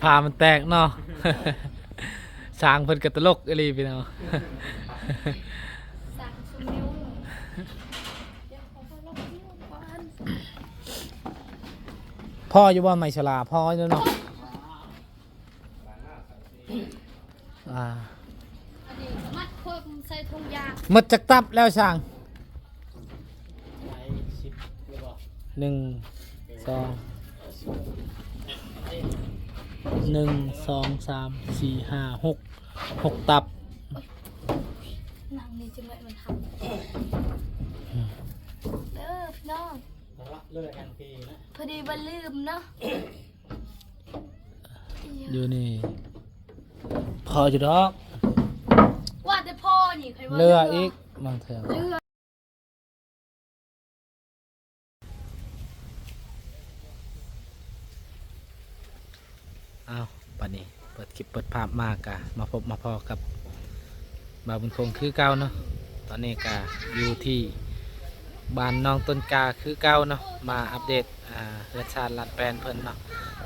ຜ້າມັນແຕກເນາະ. ຊ່າງເພິ່ນກໍຕະຫຼົກອີ່ຫຼີພີ່ນ້ອງ. ຊ່າງຊຸມນິວ ພໍຢູ່ບໍ່ໄມ້ສະຫຼາ? ພໍຢູ່ເນາະ. ອ່າ ອັນນີ້ມັດຄົມໃສ່ຖົງຢາງ. ໝົດຈັກຕັບແລ້ວຊ່າງ? ໜຶ່ງ ສອງ ໜຶ່ງ ສອງ ສາມ ສີ່ ຫ້າ ຫົກ ຫົກຕັບ. ນັ່ງນີ້ຈະເມື່ອຍມັນທັບເດີພີ່ນ້ອງ. ພໍດີວ່າລືມເນາະ. ຢູ່ນີ້ພໍຢູ່ດອກ. ວ່າແຕ່ພໍນີ້ຂ້ອຍວ່າເຫຼືອອີກບາງເທື່ອ. ເຫຼືອ. ອ້າວ ບາດນີ້ເປີດຄລິບເປີດພາບມາກະມາພົບມາພໍ້ກັບບ່າວບຸນຄົງຄືເກົ່າເນາະ. ຕອນນີ້ກະຢູ່ທີ່ບ້ານໜອງຕົ້ນກາຄືເກົ່າເນາະ ມາອັບເດດ ອ່າ ເຮືອນຊານລານແປນເພິ່ນເນາະ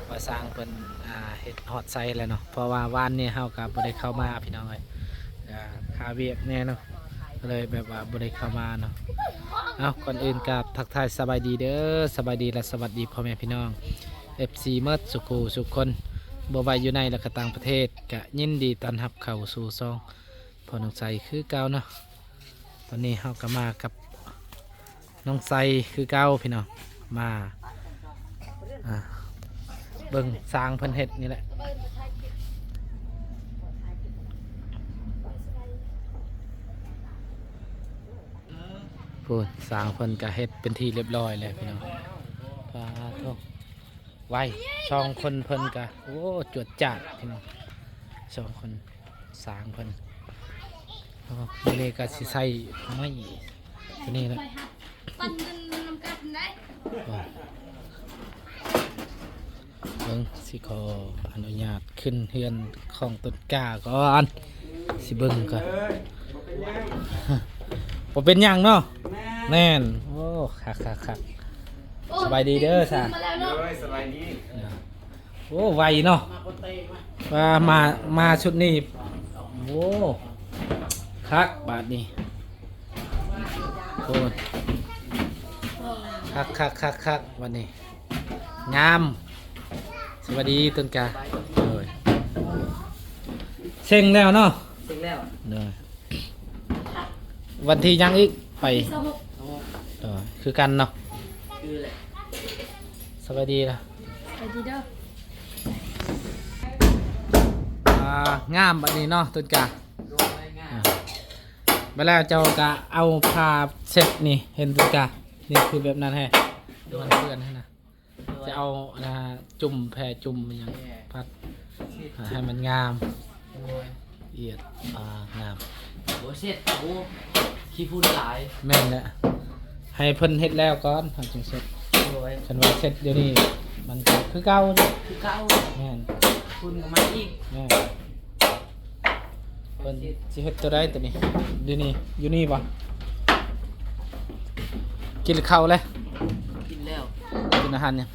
ວ່າຊ່າງເພິ່ນ ອ່າ ເຮັດຮອດໃສແລ້ວເນາະ. ເພາະວ່າວານນີ້ເຮົາກໍບໍ່ໄດ້ເຂົ້າມາພີ່ນ້ອງເອີຍ ກະຄາວຽກແດ່ເນາະ ກໍເລີຍແບບວ່າບໍ່ໄດ້ເຂົ້າມາເນາະ. ເອົາ ກ່ອນອື່ນກໍທັກທາຍສະບາຍດີເດີ ສະບາຍດີ ແລະ ສະຫວັດດີພໍ່ແມ່ພີ່ນ້ອງ ເອັຟຊີ ໝົດສູ່ຄູ່ສູ່ຄົນ ບໍ່ວ່າຢູ່ໃນ ແລະ ກໍຕ່າງປະເທດ ກະຍິນດີຕ້ອນຮັບເຂົ້າສູ່ຊ່ອງພໍ່ນ້ອງໄຊຄືເກົ່າເນາະ. ຕອນນີ້ເຮົາກໍມາກັບນ້ອງໄຊຄືເກົ່າພີ່ນ້ອງ ມາ ອ່າ ເບິ່ງຊ່າງເພິ່ນເຮັດນີ້ແຫຼະ. ພຸ້ນ ຊ່າງເພິ່ນກໍເຮັດເປັນທີ່ລຽບຮ້ອຍແລ້ວພີ່ນ້ອງ. ປາໂທ້ ໄວ ສອງຄົນເພິ່ນກະ ໂອ້ ຈວດຈາດພີ່ນ້ອງ ສອງຄົນຊ່າງເພິ່ນ. ໂອ້ ມື້ນີ້ກະຊິໃຊ້ໄມ້ຕົວນີ້ແຫຼະ. ເບິ່ງ ຊິຂໍອະນຸຍາດຂຶ້ນເຮືອນຂອງຕົ້ນກ້າກ່ອນ. ຊິເບິ່ງກ່ອນ ບໍ່ເປັນຫຍັງເນາະ. ແມ່ນ ໂອ້ ຄັກໆໆ ໂອ້ ສະບາຍດີເດີ ໂດຍ ສະບາຍດີ. ໂອ້ ໄວເນາະ ວ່າມາ ມາຊຸດນີ້ ໂອ້ ຄັກບາດນີ້. ໂອ້ ຄັກໆໆໆ ບາດນີ້ ງາມ. ສະບາຍດີຕົ້ນກາ. ໂດຍ ເສັງແລ້ວເນາະ. ເສັງແລ້ວ. ໂດຍ ວັນທີຫຍັງອີກໄປ? ວັນທີຊາວຫົກ. ໂດຍ ຄືກັນເນາະ. ຄືແຫຼະ. ສະບາຍດີລະ. ສະບາຍດີເດີ. ອ່າ ງາມບາດນີ້ເນາະຕົ້ນກາ. ໂດຍ ງາມ. ອ່າ ບາດແລ້ວເຈົ້າກະເອົາຜ້າເຊັດນີ້ ເຫັນຕົ້ນກາ ນີ້ຄືແບບນັ້ນແຮະ. ໂດຍ ມັນເປື້ອນຫັ້ນນະ. ໂດຍ ຈະເອົາ ອ່າ ຈຸ່ມແຜ່ຈຸ່ມຫຍັງ ແຜ່ ພັດ ເຊັດ ອ່າ ໃຫ້ມັນງາມ. ໂດຍ ອຽດ ອ່າ ງາມ. ບໍ່ເຊັດ ໂອ້ ຂີ້ຝຸ່ນຫຼາຍ. ແມ່ນແຫຼະ ໃຫ້ເພິ່ນເຮັດແລ້ວກ່ອນ ເຮົາຈຶ່ງເຊັດ. ໂດຍ ຄັນວ່າເຊັດດຽວນີ້ມັນກໍຄືເກົ່າ. ຄືເກົ່າ. ແມ່ນ ຝຸ່ນກໍມາອີກ. ແມ່ນ. ເພິ່ນຊິເຮັດຕົວໃດຕົວນີ້? ຢູ່ນີ້ ຢູ່ນີ້ບໍ່? ກິນເຂົ້າແລ້ວ? ກິນແລ້ວ. ກິນອາຫານຫຍັງ?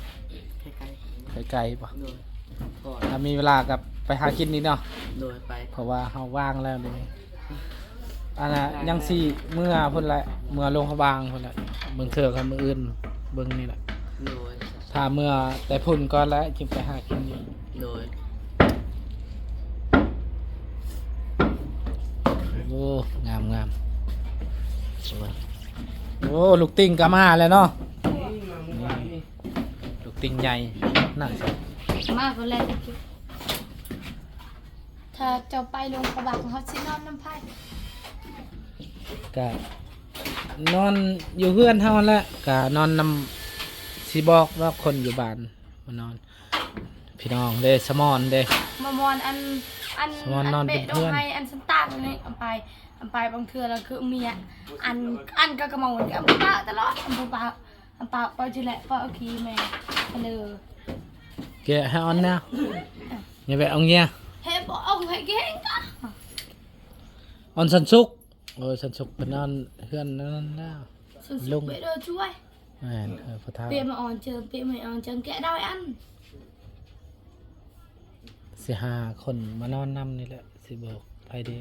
ໄຂ່ໄກ່. ໄຂ່ໄກ່ບໍ່? ໂດຍ. ຖ້າມີເວລາກໍໄປຫາກິນນີ້ເນາະ. ໂດຍ ໄປ. ເພາະວ່າເຮົາວ່າງແລ້ວນີ້ ອັນນ່າ ຍັງຊິເມືອພຸ້ນແຫຼະ ເມືອຫຼວງພະບາງພຸ້ນແຫຼະ. ບາງເທື່ອກໍມື້ອື່ນເບິ່ງນີ້ແຫຼະ. ໂດຍ. ຖ້າເມືອແຕ່ພຸ້ນກ່ອນແຫຼະ ຈຶ່ງໄປຫາກິນຢູ່. ໂດຍ. ໂອ້ ງາມໆ. ໂອ້ ລູກຕິ່ງກໍມາແລ້ວເນາະ. ລູກຕິ່ງໃຫຍ່ ນັ່ງ ມາພຸ້ນແຫຼະ. ຖ້າເຈົ້າໄປຫຼວງພະບາງ ເຮົາຊິນອນນຳໃຜ? ກະນອນຢູ່ເຮືອນເຮົາຫັ້ນແຫຼະ ກະນອນນຳ ຊິບອກດອກຄົນຢູ່ບ້ານມານອນ. ພີ່ນ້ອງເດ້ ສະໝອນເດ້ ມາມອນ ອັນ ອັນ ສະໝອນນອນເປັນເພື່ອນ ອັນເປະດອກໄມ້ ອັນສັນຕາກນີ້ ອຳໄປ ອຳໄປ ບາງເທື່ອລະຄືເມຍ ອັນ ອັນກະກະມອນ ກະອຳປະຕະຫຼອດ ອຳປະ ອຳປະ ເປົ່າຈິແລະ ເປົ່າເອົາຂີ້ແມ່ ກະເລີ ແກະໃຫ້ອອນແນວ ຢ່າແບະອອງເຍຍ ເຮັດບໍ່ອອງໃຫ້ແກງກະ ອອນສັນສຸກ. ໂອ້ຍ ສັນສຸກໄປນອນເຮືອນນັ້ນແລ້ວ ສັນສຸກ ເປະໂດຍຊ່ວຍ ແມ່ນ ເອີ ພໍ່ເຖົ້າ ເປະມາອອນເຈີ ເປະມາອອນເຈີ ແກະດອຍອັນ ຊິຫາຄົນມານອນນຳນີ້ແຫຼະ ຊິບອກໃຜເດ້.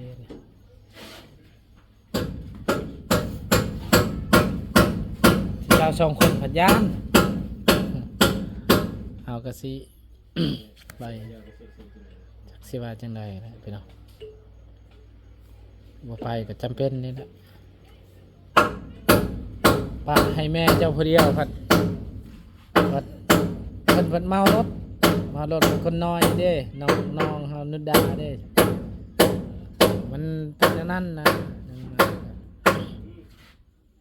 ເຈົ້າສອງຄົນພັດຢ້ານ ເຮົາກໍຊິໄປ ຈັກຊິວ່າຈັ່ງໃດແຫຼະພີ່ນ້ອງ. ບໍ່ໄປກໍຈຳເປັນນີ້ແຫຼະ ປະໃຫ້ແມ່ເຈົ້າຜູ້ດຽວ ພັດ ພັດ ເພິ່ນ ເພິ່ນເມົາລົດ ເມົາລົດເປັນຄົນນ້ອຍເດ້ ນ້ອງ ນ້ອງເຮົານຸດດາເດ້ ມັນເປັນແນວນັ້ນນະ ຍັງມາ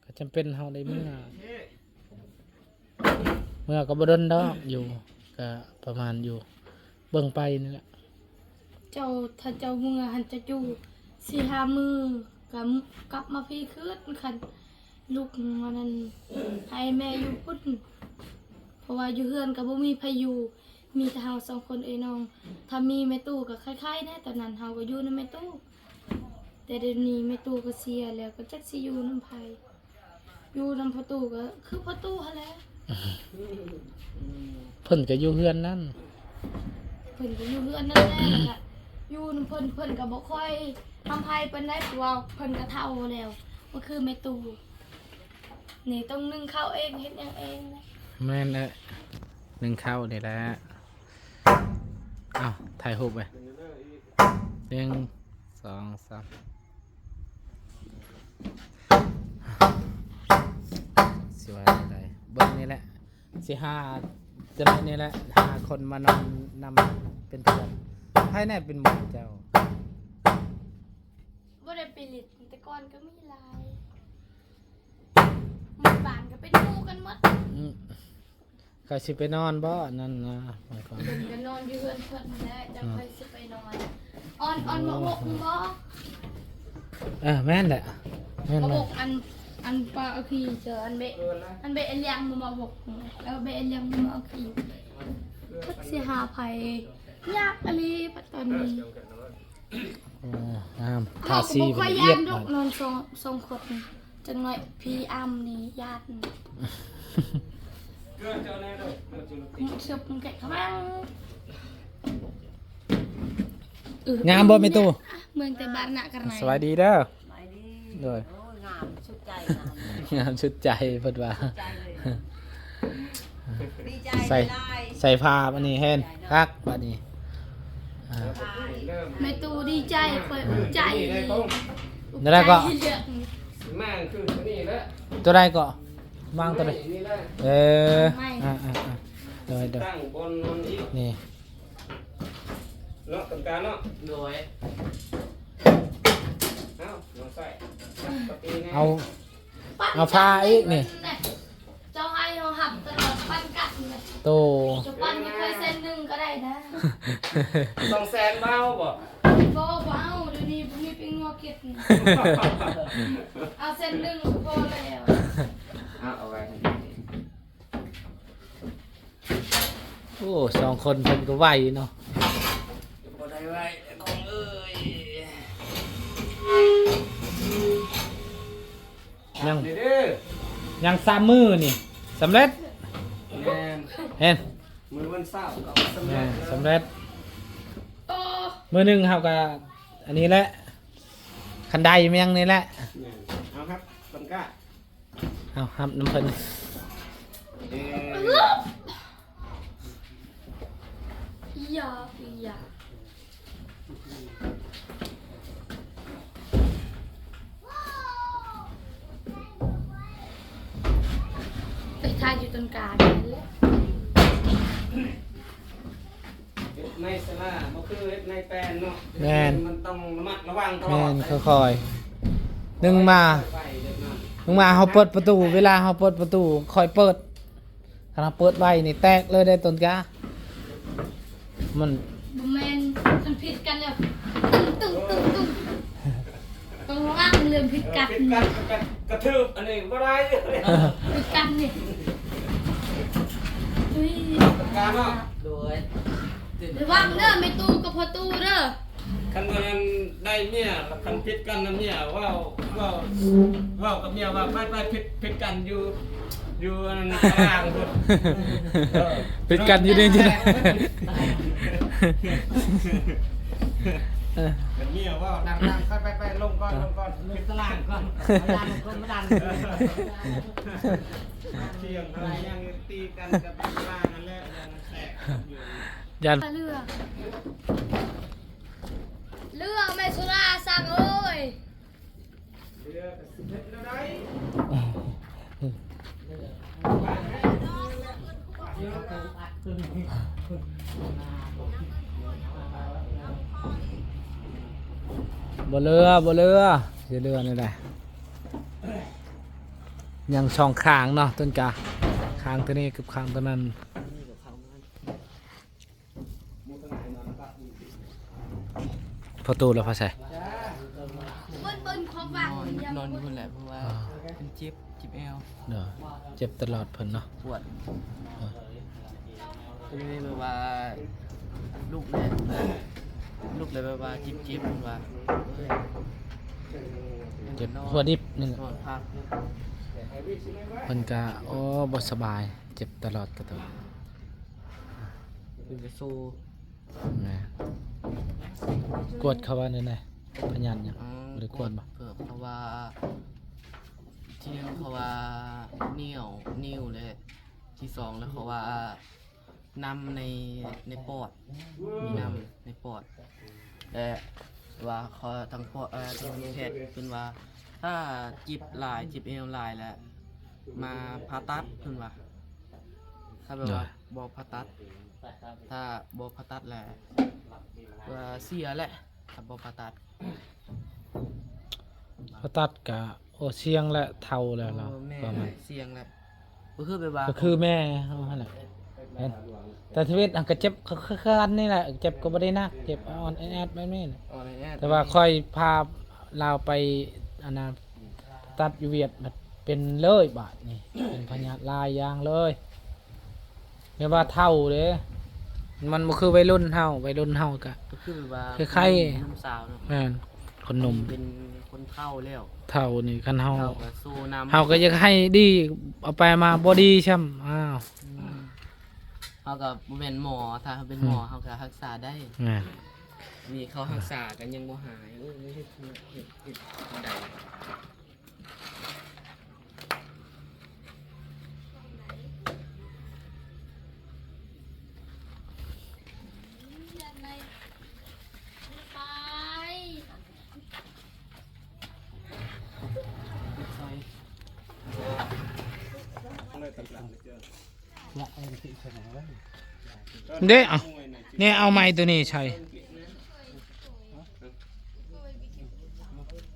ກໍຈຳເປັນເຮົາໄດ້ເມືອ ເມືອກໍບໍ່ດົນດອກ ຢູ່ກໍປະມານຢູ່ ເບິ່ງໄປນີ້ແຫຼະ. ເຈົ້າ ຖ້າເຈົ້າເມືອຫັ້ນ ເຈົ້າຢູ່ສີ່ຫ້າມື້ ກໍກັບມາພີ້ຄືນ ຄັນລູກອັນນັ້ນ ໃຫ້ແມ່ຢູ່ພຸ້ນ ເພາະວ່າຢູ່ເຮືອນກໍບໍ່ມີໃຜຢູ່ ມີແຕ່ເຮົາສອງຄົນເອື້ອຍນ້ອງ. ຖ້າມີແມ່ຕູ້ກໍໄຄໆແດ່ ຕອນນັ້ນເຮົາກໍຢູ່ນຳແມ່ຕູ້ ແຕ່ດຽວນີ້ແມ່ຕູ້ກໍເສຍແລ້ວ ກໍຈັກຊິຢູ່ນຳໃຜ. ຢູ່ນຳພໍ່ຕູ້ກໍຄືພໍ່ຕູ້ຫັ້ນແຫຼະ ເພິ່ນກໍຢູ່ເຮືອນນັ້ນ ເພິ່ນກໍຢູ່ເຮືອນນັ້ນແຫຼະ ແລ້ວກໍຢູ່ນຳເພິ່ນ ເພິ່ນກໍບໍ່ຄ່ອຍທຳໃຜປານໃດ ເພາະວ່າເພິ່ນກໍເຖົ້າແລ້ວ ບໍ່ຄືແມ່ຕູ້ນີ້ ຕ້ອງໜຶ້ງເຂົ້າເອງ ເຮັດຫຍັງເອງນະ. ແມ່ນແຫຼະ ໜຶ້ງເຂົ້ານີ້ແຫຼະ. ອ້າວ ຖ່າຍຮູບໄວ້ ໜຶ່ງ ສອງ ສາມ ຊິວ່າຈັ່ງໃດ ເບິ່ງນີ້ແຫຼະ ຊິຫາຈັ່ງໃດນີ້ແຫຼະ ຫາຄົນມານອນນຳເປັນເພື່ອນ. ໃຜແນ່ເປັນໝູ່ເຈົ້າ? ບໍ່ໄດ້ໄປຫຼິ້ນ ແຕ່ກ່ອນກໍມີຫຼາຍ ໝູ່ບ້ານກໍເປັນໝູ່ກັນໝົດ. ອືມ ຂ້ອຍຊິໄປນອນບໍ່ ອັນນັ້ນນະ ໝາຍຄວາມ ເພິ່ນກໍນອນຢູ່ເຮືອນເພິ່ນແຫຼະ ຈັກ ອືມ ຂ້ອຍຊິໄປນອນ. ອອນ ອອນໝາກຫົກບໍ່? ເອີ ແມ່ນແຫຼະ ແມ່ນ ໝາກຫົກ ແມ່ນ ອັນ ອັນປາເອົາຂີ່ເຈີ ອັນເບະ ອັນເບະອັນລຽງໝາກຫົກ ເອີ ເບະອັນລຽງໝາກເອົາຂີ່ ຈັກຊິຫາໃຜ ຍາກອີ່ຫຼີບັດຕອນນີ້. ເອີ ງາມ ເຮົາກໍບໍ່ຄ່ອຍຢ້ານດອກ ທາສີມັນລຽບ ນອນສອງ ສອງຄົນ ຈັກໜ້ອຍຜີອຳນີ້ຢ້ານ ເຊື່ອມແກະຂະມັງ. ງາມບໍ່ແມ່ຕູ້? ເມືອງແຕ່ບ້ານນະກະໄນ. ສະບາຍດີເດີ. ສະບາຍດີ. ໂດຍ. ໂອ້ຍ ງາມສຸດໃຈ ງາມ ງາມສຸດໃຈເພິ່ນວ່າ ໃຈເລີຍ. ດີໃຈ ໃສ່ ຫຼາຍ ໃສ່ຜ້າອັນນີ້ແຮງຄັກບາດນີ້. ອ່າ ແມ່ຕູ້ດີໃຈ ຂ້ອຍອຸກໃຈ. ແນວໃດເກາະ? ແມ່ງຄືຕົວນີ້ແຫຼະ. ຕົວໃດເກາະ? ວາງຕົວໃດ? ນີ້ແຫຼະ. ເອີ ອ່າໆໆ ໂດຍໆ ຕັ້ງບ່ອນນອນອີກ ນີ້ ເນາະ ກຳການເນາະ. ໂດຍ. ເອົາ ເອົາ ເອົາຜ້າອີກນີ້. ເຈົ້າໃຫ້ເຮົາຮັບຕະຫຼອດ ປັນກັນນະ. ໂຕ ເຈົ້າປັນໃຫ້ຂ້ອຍເຊັນໜຶ່ງກໍໄດ້ນະ. ສອງແສນບໍ່ເອົາບໍ່? ບໍ່ ບໍ່ເອົາ. ດຽວນີ້ບໍ່ມີເປັນງົວເກັບ. ເອົາເຊັນໜຶ່ງກໍພໍແລ້ວ. ເອົາ ເອົາໄວ້ໃຫ້. ໂອ້ ສອງຄົນເພິ່ນກໍໄວເນາະ. ບໍ່ໄດ້ໄວຂອງເອີຍ. ຍັງ ນີ້ເດີ ຍັງສາມມື້ນີ້ສຳເລັດ. ແມ່ນ ເຫັນ ມື້ວັນເສົາກໍສຳເລັດ. ແມ່ນ ສຳເລັດ. ມື້ໜຶ່ງເຮົາກໍອັນນີ້ແຫຼະ ຄັນໄດ້ແມ່ງນີ້ແຫຼະ. ແມ່ນ. ເອົາ ຮັບ ເພິ່ນກະ ເອົາ ຮັບນຳເພິ່ນ. ເອີ ອີຫຍັງ ອີຫຍັງ ໄປຖ່າຍຢູ່ຕົ້ນການີ້ແຫຼະ. ເຮັດໃນສາລາບໍ່ຄືເຮັດໃນແປນເນາະ. ແມ່ນ. ມັນຕ້ອງລະມັດລະວັງຕະຫຼອດ. ແມ່ນ ຄ່ອຍໆ ໜຶ່ງມາ ໜຶ່ງມາເຮົາເປີດປະຕູ ເວລາເຮົາເປີດປະຕູຄ່ອຍເປີດ. ຄັນເຮົາເປີດໄວນີ້ແຕກເລີຍເດ້ຕົ້ນກາ. ມັນ ບໍ່ແມ່ນ ຄັນຜິດກັນແລ້ວ ຕຶ້ງໆໆໆ ຕ້ອງລະວັງເລື່ອງຜິດກັນ. ເອີ ຜິດກັນ ກະ ກະ ກະຖືບອັນນີ້ບໍ່ໄດ້. ຜິດກັນນີ້ ອຸ້ຍ ການເນາະ. ໂດຍ. ລະວັງເດີ ແມ່ຕູ້ກັບພໍ່ຕູ້ເດີ. ຄັນວ່ານັ້ນໄດ້ເມຍ ຄັນຜິດກັນນະເມຍ ເວົ້າ ເວົ້າ ເວົ້າກັບເມຍວ່າ ໄປໆ ຜິດ ຜິດກັນຢູ່ ຢູ່ອັນນັ້ນຕາລາງພຸ້ນ. ເອີ ຜິດກັນຢູ່ນີ້. ເອີ ເປັນເມຍເວົ້າ ນັ່ງໆ ໄປໆ ລົງກ່ອນ ລົງກ່ອນ ລົງຕະລ່າງກ່ອນ ມາດັນ ລົງມາດັນ ທ່ຽງເທົ່າໃດຍັງຕີກັນກັບເວລານັ້ນແຫຼະ ແລ້ວມັນແຕກຢູ່ ຢ້ານ ເຫຼືອ ເຫຼືອແມ່ສຸລາສັງເອີຍ. ບໍ່ເຫຼືອ ບໍ່ເຫຼືອ ຊິເຫຼືອແນວໃດ? ຍັງສອງຂ້າງເນາະ ຕົ້ນກາ ຂ້າງໂຕນີ້ກັບຂ້າງໂຕນັ້ນ. ພໍ່ຕູ້ລະພາໃສ? ເພິ່ນ ເພິ່ນຂອງວ່າງ ນອນ ນອນຢູ່ພຸ້ນແຫຼະ ເພາະວ່າ ອ່າ ເພິ່ນເຈັບ ເຈັບແອວ ເນາະ ເຈັບຕະຫຼອດເພິ່ນເນາະ ເອີ ກໍເລີຍແບບວ່າ ລຸກແລ້ວ ລຸກແລ້ວແບບວ່າເຈັບໆ ເພິ່ນວ່າ ເຈັບຫົວດິບນີ້ແຫຼະ ນອນພັກ ເພິ່ນກະ ໂອ້ ບໍ່ສະບາຍ ເຈັບຕະຫຼອດ ກະຕ້ອງ ເພິ່ນກະໂຊ ແມ່ນ ກວດເຂົາວ່າແນວໃດ? ພະຍາດຫຍັງ? ອໍ ບໍ່ໄດ້ກວດບໍ່? ກວດ ເພາະວ່າ ທີໜຶ່ງເຂົາວ່າໜຽວ ໜີວ ແລະ ທີສອງແລ້ວເຂົາວ່ານ້ຳໃນ ໃນປອດ ມີນ້ຳໃນປອດ ແລະ ວ່າເຂົາທາງປອດ ເອີ ທາງແພດເພິ່ນວ່າ ຖ້າເຈັບຫຼາຍ ເຈັບແອວຫຼາຍແລ້ວ ມາຜ່າຕັດ ເພິ່ນວ່າ ຖ້າແບບວ່າ ໂດຍ ບໍ່ຜ່າຕັດ ຖ້າບໍ່ຜ່າຕັດແລ້ວ ວ່າເສຍແຫຼະ ຖ້າບໍ່ຜ່າຕັດ ຜ່າຕັດກະ ໂອ້ ສ່ຽງແຫຼະ ເຖົ້າແລ້ວເນາະ ເອີ ແມ່ນ ປະມານ ສ່ຽງແຫຼະ ກໍຄືແບບວ່າ ກໍຄືແມ່ເຮົາຫັ້ນແຫຼະ ແມ່ນ ແຕ່ຊີວິດຫັ້ນກະເຈັບຄືກັນນີ້ແຫຼະ ເຈັບກໍບໍ່ໄດ້ໜັກ ເຈັບອ່ອນແອດແບບນີ້ແຫຼະ ອ່ອນແອດ ແຕ່ວ່າຂ້ອຍພາລາວໄປ ອັນນ່າ ຕັດຢູ່ຫວຽດ ບັດເປັນເລີຍບາດນີ້ ເປັນພະຍາດຫຼາຍຢ່າງເລີຍ ແບບວ່າເຖົ້າເດ້ ມັນບໍ່ຄືໄວລຸ້ນເຮົາ ໄວລຸ້ນເຮົາກະ ກໍຄືແບບວ່າ ຄ້າຍໆ ໜຸ່ມສາວເນາະ ແມ່ນ ຄົນໜຸ່ມ ເປັນຄົນເຖົ້າແລ້ວ ເຖົ້ານີ້ ຄັນເຮົາ ເຖົ້າກໍສູ້ນຳ ເຮົາກໍຢາກໃຫ້ດີ ເອົາໄປມາບໍ່ດີຊ້ຳ ອ້າວ ອືມ ເຮົາກໍບໍ່ແມ່ນໝໍ ຖ້າເຮົາເປັນໝໍ ອືມ ເຮົາກໍຮັກສາໄດ້ ແມ່ນ ນີ້ເຂົາຮັກສາກັນຍັງບໍ່ຫາຍ ໂອ້ຍ ເຮັດ ເຮັດ ເຮັດ ເຮັດແນວໃດ? ເດ້ ເອົາ ແນ່ເອົາໄມ້ໂຕນີ້ໃສ່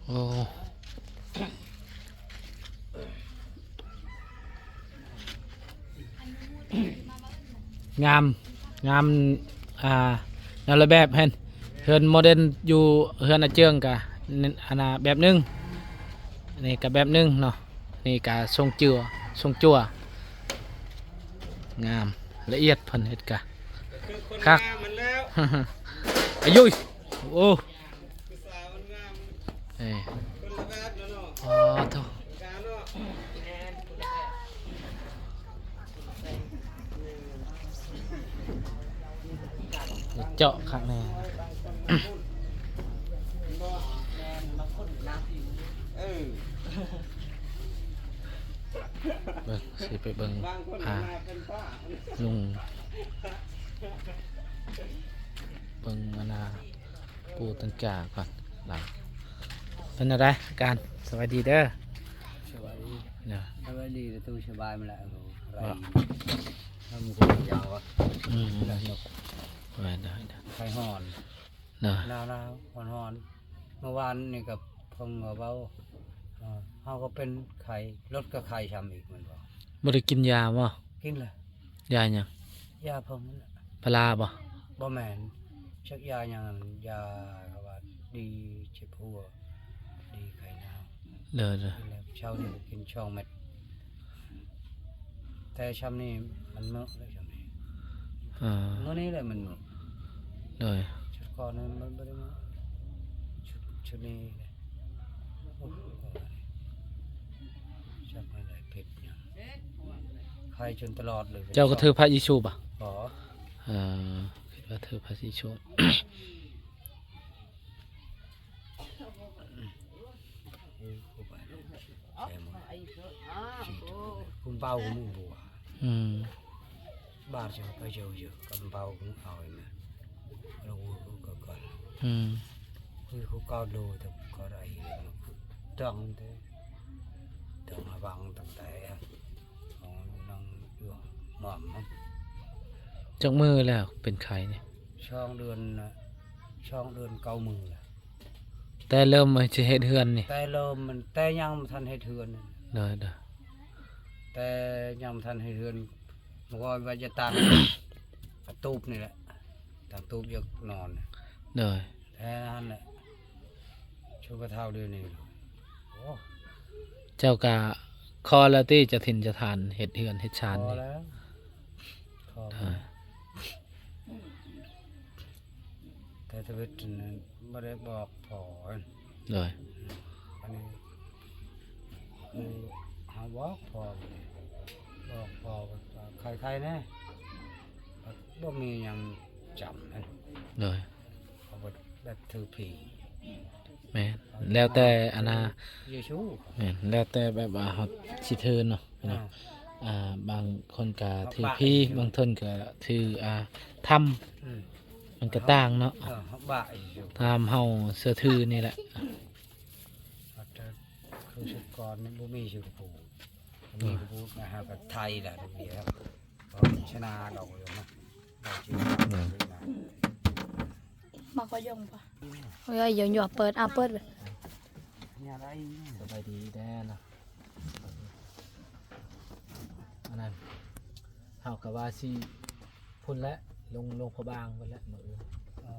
ໂອ້ ງາມ ງາມ ອ່າ ແນວລະແບບ ເຮືອນ ເຮືອນໂມເດີນຢູ່ເຮືອນອາເຈືອງກະ ອັນນ່າ ແບບໜຶ່ງ ອັນນີ້ກະແບບໜຶ່ງເນາະ ນີ້ກະຊົງເຈືອ ຊົງຈົວ ງາມ ລະອຽດ ເພິ່ນເຮັດກະ ຄືຄົນ ຄັກ ງາມມັນແລ້ວ ອາຍຸຍ ໂອ້ ຜູ້ສາວມັນງາມ ເອີ ຄົນລະແບບແລ້ວເນາະ ອໍ ໂທ້ ການເນາະ ແມ່ນ ຄົນລະແບບ ເຈາະຄັກແນ່ ບາງຄົນມັນໝຸ່ນ ແມ່ນ ບາງຄົນໜ້າຜິວ ເອີ ເບິ່ງ ຊິໄປເບິ່ງ ບາງຄົນ ອ່າ ໜ້າເປັນຟ້າ ລຸງ ເບິ່ງອັນນ່າ ປູຕັນກາກ່ອນ ເປັນແນວໃດອາການ? ສະບາຍດີເດີ ສະບາຍດີ ເດີ ສະບາຍດີ ຕູ້ສະບາຍມາແລ້ວ ໂອ້ ເວົ້າ ທຳຄົນຍາວ ອືມ ໄຂ້ຮ້ອນ ເດີ ໜາວໆ ຮ້ອນໆ ເມື່ອວານນີ້ກໍເພິ່ນກໍເວົ້າ ເຮົາກໍເປັນໄຂ້ ລົດກໍໄຂ້ຊ້ຳອີກ ແມ່ນບໍ່? ບໍ່ໄດ້ກິນຢາບໍ່? ກິນແລ້ວ ຢາຫຍັງ? ຢາເພິ່ນນັ້ນແຫຼະ ພາລາບໍ່? ບໍ່ແມ່ນ ຈັກຢາຫຍັງ ຢາເຂົາວ່າດີເຈັບຫົວ ດີໄຂ້ໜາວ ເດີໆ ກິນແລ້ວ ເຊົ້ານີ້ກິນສອງເມັດ ແຕ່ຊ່ຳນີ້ມັນເໝີແລ້ວ ຊ່ຳນີ້ ອ່າ ມື້ນີ້ແຫຼະມັນເໝີ ໂດຍ ຊຸດກ່ອນນັ້ນມັນບໍ່ໄດ້ເໝີ ຊຸດ ຊຸດນີ້ແຫຼະ ໂອ້ຍ ຈັກແນວໃດ ຜິດຫຍັງ ໄຂ້ຈົນຕະຫຼອດເລີຍ ເຈົ້າກໍຖືພະເຢຊູບໍ່? ບໍ່ ເອີ ສາທຸພະສີໂຊດ. ອືມ ບາດຈະໄປເຈົ້າຢູ່ກຳເປົາຂອງເຮົານະ ລະໂອກະກອນ ອືມ ຄືເຂົາເກົ່າໂລແຕ່ກໍໄດ້ ດັງແຕ່ ດັງຫາວັງຕັ້ງແຕ່ ຂອງນາງຢູ່ໝໍ້າ. ຈັກມື້ແລ້ວເປັນໄຂ້ນີ້? ສອງເດືອນນະ ສອງເດືອນເກົ້າມື້ແລ້ວ. ແຕ່ເລີ່ມຊິເຮັດເຮືອນນີ້? ແຕ່ເລີ່ມມັນ ແຕ່ຍັງບໍ່ທັນເຮັດເຮືອນ. ໂດຍ ໂດຍ. ແຕ່ຍັງບໍ່ທັນເຮັດເຮືອນ ບໍ່ວ່າຈະຕັ້ງ ກະຕູບນີ້ແຫຼະ ຕັ້ງຕູບຢາກນອນ. ໂດຍ. ແຕ່ນັ້ນແຫຼະ ຊຸມກະເທົາດຽວນີ້ ໂອ້ ເຈົ້າກະຂໍແລ້ວຕິ ເຈົ້າຖິ່ນເຈົ້າຖານເຮັດເຮືອນເຮັດຊານນີ້? ຂໍແລ້ວ ຂໍແລ້ວ. ແຕ່ທຳອິດນັ້ນບໍ່ໄດ້ບອກພໍ່. ໂດຍ. ອັນນີ້ຄືເຮົາບອກພໍ່ ບອກພໍ່ວ່າໄຄໆແດ່ ບໍ່ມີຫຍັງຈຳ. ໂດຍ. ເຂົາບໍ່ແບບຖືຜີ. ແມ່ນ ແລ້ວແຕ່ອັນນ່າ ເຢຊູ. ແມ່ນ ແລ້ວແຕ່ແບບວ່າເຮົາຊິຖືເນາະ. ອ່າ ອ່າ ບາງຄົນກະຖືຜີ ບາງຄົນກະຖື ອ່າ ທຳ ອືມ ມັນກະຕ່າງເນາະ. ເອີ ເຮົາບາກຢູ່ ຕາມເຮົາເຊື່ອຖືນີ້ແຫຼະ. ແຕ່ຄືຊຸດກ່ອນນີ້ບໍ່ມີຊື່ຜູ້ ມີຜູ້ມາຫາກະໄທລະດຽວ ບໍ່ຊະນາດອກຢູ່ນະ. ມາກໍຍົງປະ ໂອ້ຍ ຍົງຢູ່ ເປີດ ອ່າ ເປີດ. ສະບາຍດີແດ່ນະ. ອັນນັ້ນ ເຮົາກະວ່າຊິພຸ້ນແຫຼະ ລົງ ລົງພະບາງພຸ້ນແຫຼະມື້ອື່ນ. ເອີ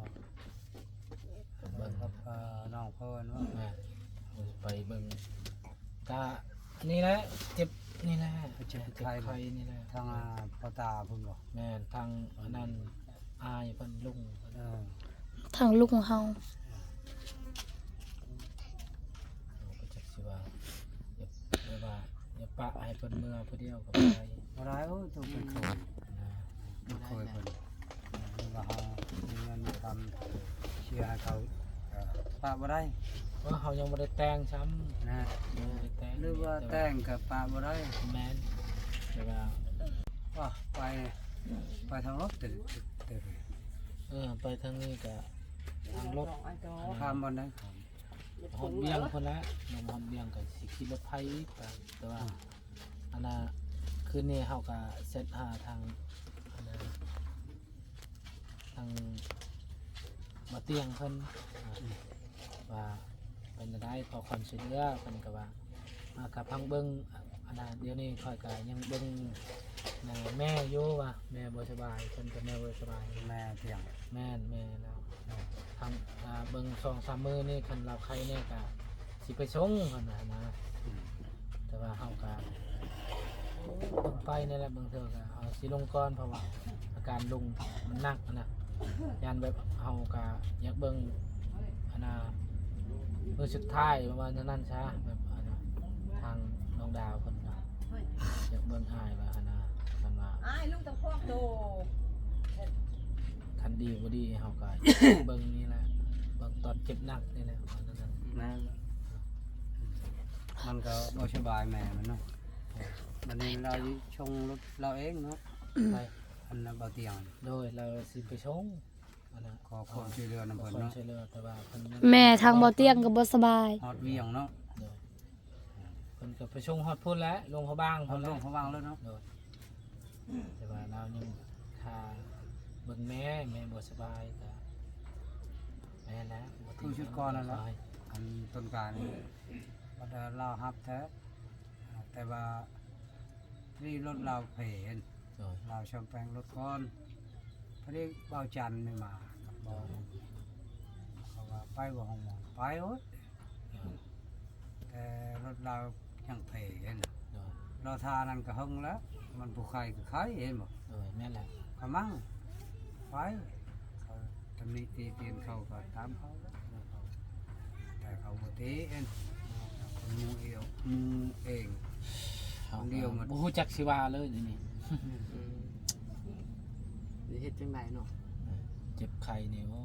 ໄປເບິ່ງກັບ ເອີ ນ້ອງເພິ່ນວ່າ ແມ່ນ ໄປເບິ່ງ ກະນີ້ແຫຼະ ເຈັບນີ້ແຫຼະ ເຈັບໄຂ້ນີ້ແຫຼະ ທາງ ອ່າ ພໍ່ຕາພຸ້ນບໍ? ແມ່ນ ທາງອັນນັ້ນ ອ້າຍເພິ່ນລຸງ ເອີ ທາງລຸງເຮົາ. ເຮົາກໍຈັກຊິວ່າ ຢ່າ ແບບວ່າ ຢ່າປະໃຫ້ເພິ່ນເມືອຜູ້ດຽວກໍບໍ່ໄດ້ ບໍ່ໄດ້. ໂອ້ ຕ້ອງເປັນຄົນ ເປັນຄົນເພິ່ນ ວ່າເຮົາມີເງິນມີຄຳເສຍໃຫ້ເຂົາ ເອີ ປະບໍ່ໄດ້ ເພາະເຮົາຍັງບໍ່ໄດ້ແຕ່ງຊ້ຳນະ ຍັງບໍ່ໄດ້ແຕ່ງ ຫຼືວ່າແຕ່ງກໍປະບໍ່ໄດ້. ແມ່ນ ແຕ່ວ່າ ວ່າໄປ ໄປທາງລົດ ແຕ່ ແຕ່ ເອີ ໄປທາງນີ້ກະທາງລົດ ຂ້າມບ່ອນໃດ? ຮອດວຽງພຸ້ນແຫຼະ ລົງຮອດວຽງກະຊິຂີ່ລົດໄຟອີກ ກະ ແຕ່ວ່າ ອືມ ອັນນ່າ ຄືນນີ້ເຮົາກະແຊັດຫາທາງ ອັນນ່າ ທາງບ່າວຕຽງເພິ່ນ ອ່າ ວ່າເປັນແນວໃດ ຂໍຄວາມຊ່ວຍເຫຼືອ ເພິ່ນກະວ່າ ອ່າ ກະຟັງເບິ່ງ ອັນນ່າ ດຽວນີ້ຂ້ອຍກະຍັງເບິ່ງ ແມ່ຢູ່ວ່າແມ່ບໍ່ສະບາຍ ເພິ່ນກະແມ່ບໍ່ສະບາຍ ແມ່ຕຽງ. ແມ່ນ ແມ່ແລ້ວ ທາງ ອ່າ ເບິ່ງສອງສາມມື້ນີ້ ຄັນລາວໄຄແນ່ກະຊິໄປສົ່ງຫັ້ນນະ ອືມ ແຕ່ວ່າເຮົາກະ ເບິ່ງໄປນີ້ແຫຼະ ບາງເທື່ອກະເຮົາຊິລົງກ່ອນ ເພາະວ່າອາການລົງມັນໜັກຫັ້ນນະ ຢ້ານແບບເຮົາກະຢາກເບິ່ງ ອັນນ່າ ມື້ສຸດທ້າຍປະມານນັ້ນຊະ ແບບ ອັນນ່າ ທາງນ້ອງດາວເພິ່ນກະຢາກເບິ່ງອ້າຍວ່າຫັ້ນນະ ຄັນວ່າອ້າຍລູກຕະພວກໂຕ ຄັນດີບໍ່ດີເຮົາກະເບິ່ງນີ້ແຫຼະ ເບິ່ງຕອນເຈັບໜັກນີ້ແຫຼະ ປະມານນັ້ນ. ແມ່ນ ມັນກໍບໍ່ສະບາຍແມ່ມັນເນາະ ບັດນີ້ລາວສົ່ງລົດລາວເອງເນາະ ໄປ ອັນນ່າ ບ່າວຕຽງ ໂດຍ ລາວຊິໄປສົ່ງ ອັນນ່າ ຂໍຄວາມຊ່ວຍເຫຼືອນຳເພິ່ນເນາະ ແມ່ທາງບ່າວຕຽງກໍບໍ່ສະບາຍ ຮອດວຽງເນາະ ໂດຍ ເພິ່ນກໍໄປສົ່ງຮອດພຸ້ນແຫຼະ ຫຼວງພະບາງພຸ້ນແຫຼະ ຫຼວງພະບາງເລີຍເນາະ ໂດຍ ແຕ່ວ່າລາວຍັງຖ້າເບິ່ງແມ່ ແມ່ບໍ່ສະບາຍກໍ ແມ່ນແຫຼະ ຄືຊຸດກ່ອນນັ້ນແຫຼະ ອັນຕົ້ນການີ້ ບັດລາວຮັບແທ້ ແຕ່ວ່າ ພໍດີລົດລາວເພ ໂດຍ ລາວສ້ອມແປງລົດກ່ອນ ພໍດີບ່າວຈັນນີ້ມາກັບບ່າວ ເຂົາວ່າໄປບໍ່ ໂຮງໝໍ ໄປໂອດ ໂດຍ ແຕ່ລົດລາວຍັງເພຫັ້ນນະ ໂດຍ ລໍຖ້ານັ້ນກໍເຫິງແລ້ວ ມັນຜູ້ໄຄກໍໄຄ ເຫັນບໍ່? ໂດຍ ແມ່ນແຫຼະ ກະມັງ ໄປ ເຂົາຕຳໜິຕິຕຽນເຂົາກໍຕາມເຂົາແຫຼະ ແຕ່ເຂົາບໍ່ຕິເອັນ ເຂົາໝູ່ເອວ ໝູ່ເອງ ເຮົາ ຄົນດຽວໝົດ ບໍ່ຮູ້ຈັກຊິວ່າເລີຍດຽວນີ້ ອືມ ຊິເຮັດຈັ່ງໃດເນາະ ເອີ ເຈັບໄຂ້ນີ້ ໂອ້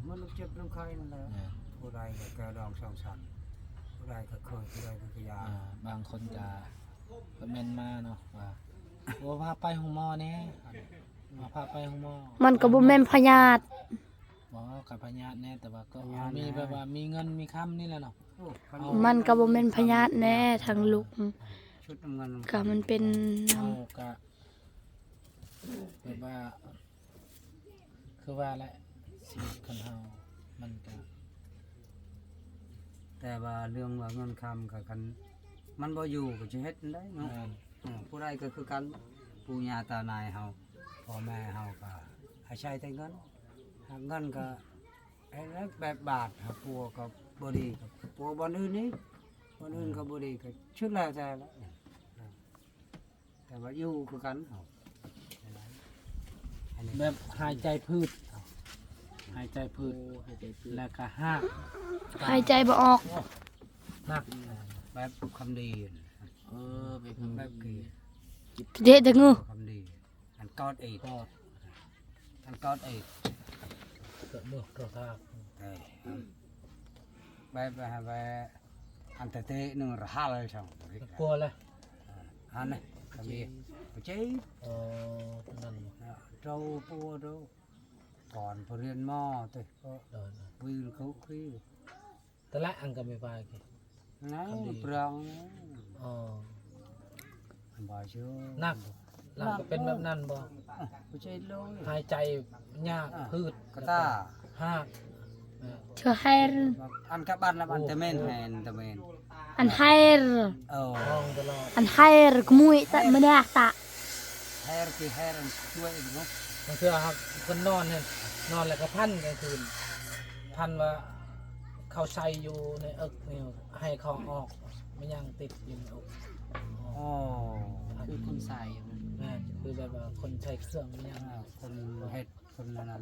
ມັນເຈັບນຳໄຂ້ນັ້ນແຫຼະ ແມ່ນ ຜູ້ໃດກໍແກ້ດອງສອງສາມ ຜູ້ໃດກໍເຄີຍ ຜູ້ໃດກໍຢາ ອ່າ ບາງຄົນກໍ ກໍແມ່ນມາເນາະ ວ່າ ໂອ້ ພາໄປໂຮງໝໍແດ່ ວ່າພາໄປໂຮງໝໍ ມັນກໍບໍ່ແມ່ນພະຍາດ ບໍ່ ກໍພະຍາດແດ່ ແຕ່ວ່າກໍ ພະຍາດ ມີແບບວ່າມີເງິນມີຄຳນີ້ແຫຼະເນາະ ໂອ້ ມັນກໍບໍ່ແມ່ນພະຍາດແດ່ ທາງລຸກ ຊຸດນ້ຳເງິນ ກໍມັນເປັນນຳ ເຮົາກໍ ແບບວ່າ ຄືວ່າແຫຼະ ຊີວິດຄົນເຮົາມັນກະ ແຕ່ວ່າເລື່ອງວ່າເງິນຄຳກະຄັນມັນບໍ່ຢູ່ກໍຊິເຮັດຈັ່ງໃດເນາະ ແມ່ນ ເອີ ຜູ້ໃດກໍຄືກັນ ປູ່ຍ່າຕານາຍເຮົາ ພໍ່ແມ່ເຮົາກໍອາໄສແຕ່ເງິນ ຫາເງິນກໍເຮັດແບບບາດ ຫາປົວກໍບໍ່ດີ ກໍປົວບ່ອນອື່ນອີກ ບ່ອນອື່ນກໍບໍ່ດີ ກໍສຸດແລ້ວແຕ່ລະ ແຕ່ວ່າຢູ່ຄືກັນເຮົາ ອັນນີ້ແບບຫາຍໃຈພືດ ຫາຍໃຈພືດ ໂອ້ ຫາຍໃຈພືດ ແລ້ວກໍຮາກ ຫາຍໃຈບໍ່ອອກ ໜັກ ແບບຄຳດີ ເອີ ແບບ ແບບກີ ເຈດະງື ຄຳດີ ອັນກອດເອດ ກອດ ອັນກອດເອດ ກະມືກະທາກ ເອີ ແບບວ່າ ແບບ ອັນຕະເຕະໜຶ່ງລະຫັນເລີຍ ກະກົວລະ ອັນນີ້ກະມີ ປະເຈ ເອີ ນັ້ນ ເຈົ້າປົວໂຕ ກ່ອນໄປຮຽນໝໍຕິ ໂດຍ ວິນຄຸຄີ ຕະລະອັງກະມີປາກິ ນັ້ນ ຄຳດີ ເປືອງ ອໍ ບໍ່ຊື່ ໜັກ ລາວກໍເປັນແບບນັ້ນບໍ່ ອະ ບໍ່ໃຊ່ໂລຍ ຫາຍໃຈຍາກ ອະ ພືດ ກະຕາ ແລ້ວກໍຮາກ ເທື່ອແຮນ ອັນກະບັນລະບັນ ໂອ້ ແຕ່ແມ່ນແຮນ ແຕ່ແມ່ນ ອັນແຮນ ເອີ ຮ້ອງຕະຫຼອດ ອັນແຮນ ກະມຸຍຕະ ແຮນ ມະນາຕະ ແຮນຄືແຮນ ຊ່ວຍເນາະ ບາງເທື່ອເຮົາ ເພິ່ນນອນຫັ້ນ ນອນແລ້ວກໍຝັນກາງຄືນ ຝັນວ່າເຂົາໃສ່ຢູ່ໃນເອິກນີ້ ໃຫ້ເຂົາອອກ ມາຍັງຕິດຢູ່ໃນອົກ ອໍ ຄືຄົນໃສ່ ແມ່ນ ຄືແບບວ່າຄົນໃສ່ເຄື່ອງມາຍັງ ອ່າ ຄົນເຮັດ ຄົນອັນນັ້ນ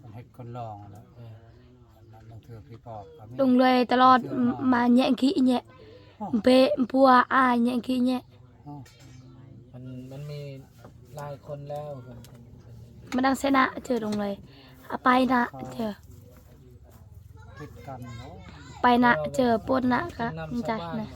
ຄົນເຮັດຄົນລອງແຫຼະ ເອີ ບາງເທື່ອຜີປອບກໍມີ ລຸງເລີຍຕະຫຼອດ ມາແຍະຂີ້ແຍະ ເປະປົວອາຍແຍະຂີ້ແຍະ ມັນ ມັນມີຫຼາຍຄົນແລ້ວ ມາດັງຊະນະເຈີລຸງເລີຍ ອາໄປນະເຈີ ຜິດກັນເນາະ ໄປນະເຈີ ປົນນະກະ ນຳຊາວບ້ານ ນະ